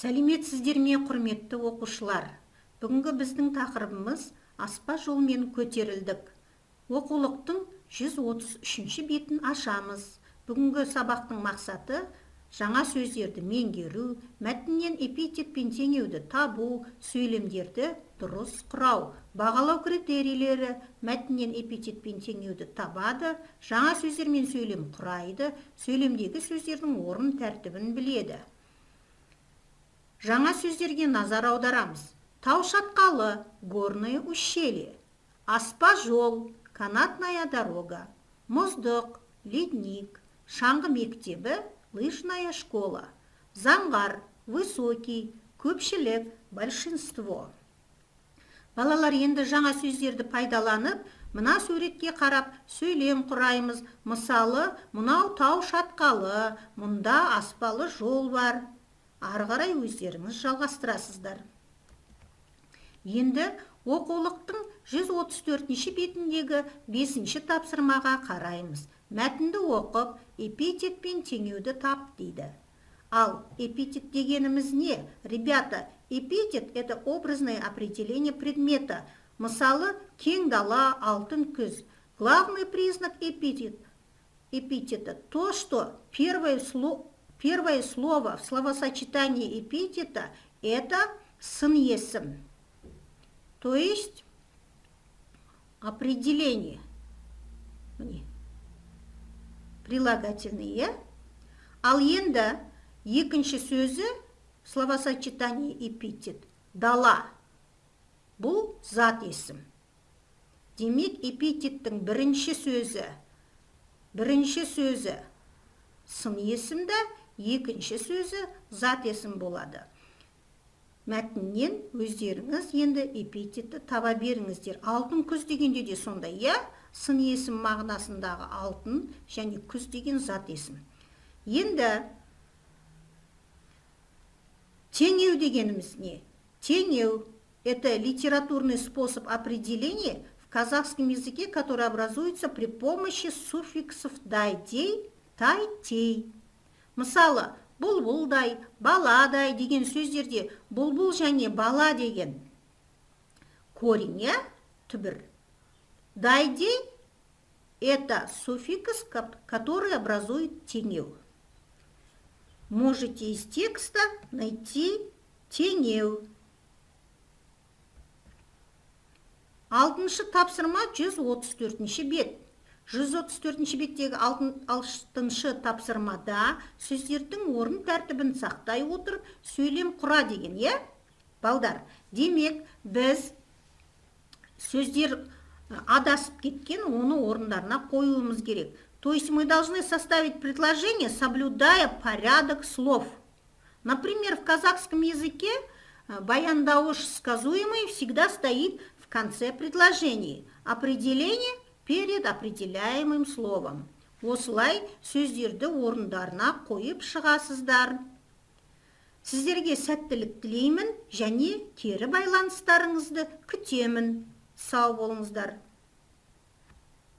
Сәлеметсіздер ме, құрметті оқушылар! Бүгінгі біздің тақырыбымыз: «Аспа жолмен көтерілдік». Оқулықтың 133 бетін ашамыз. Бүгінгі сабақтың мақсаты: жаңа сөздерді меңгеру, мәтіннен эпитет пен теңеуді табу, сөйлемдерді дұрыс құрау. Бағалау критерийлері: мәтіннен эпитет пен теңеуді табады, жаңа сөздермен сөйлем құрайды, сөйлемдегі сөздердің орын тәртібін біледі. Жаңа сөздерге назар аударамыз. Тау шатқалы – горное ущелье, аспа жол – канатная дорога, мұздық – ледник, шаңғы мектебі – лыжная школа, заңғар – высокий, көпшілік – большинство. Балалар, енді жаңа сөздерді пайдаланып, мына суретке қарап сөйлем құраймыз. Мысалы, мынау тау шатқалы, мұнда аспалы жол бар. Ары қарай өздеріңіз жалғастырасыздар. Енді оқулықтың 134 бетіндегі бесінші тапсырмаға қараймыз. Мәтінді оқып, эпитет пен теңеуді тап дейді. Ал эпитет дегеніміз не? Ребята, эпитет – это образное определение предмета. Мысалы, кең дала, алтын күз. Главный признак эпитета то, что первое слово в словосочетании эпитета – это сын есім. То есть определение. Міне. Прилагательные. Ал енді екінші сөзі словосочетание эпитет – дала. Бұл зат есім. Демек, эпитеттің бірінші сөзі сын есімді, екінші сөзі зат есім болады. Мәтіннен өздеріңіз енді эпитетті таба беріңіздер. Алтын күз дегенде де сондай, иә, сын есім мағынасындағы алтын және күз деген зат есім. Енді теңеу дегеніміз не? Теңеу – это литературный способ определения в казахском языке, который образуется при помощи суффиксов дай, дей, тай, тей. Мысалы, бұлбұлдай, баладай деген сөздерде бұлбұл және бала деген корень, иә, түбір. Дай, дей – это суффикс, который образует теңеу. Можете из текста найти теңеу. Алтыншы тапсырма, 134 бет. 134 беттегі алтыншы тапсырмада сөздердің орын тәртібін сақтай отырып, сөйлем құра деген, иә, балдар? Демек, біз сөздер адасып кеткен, оны орындарына қоюымыз керек. То есть мы должны составить предложение, соблюдая порядок слов. Например, в казахском языке баяндауыш, сказуемый, всегда стоит в конце предложения, определение перед определяемым словом. Осылай сөздерді орындарына қойып шығасыздар. Сіздерге сәттілік тілеймін және кері байланыстарыңызды күтемін. Сау болыңыздар.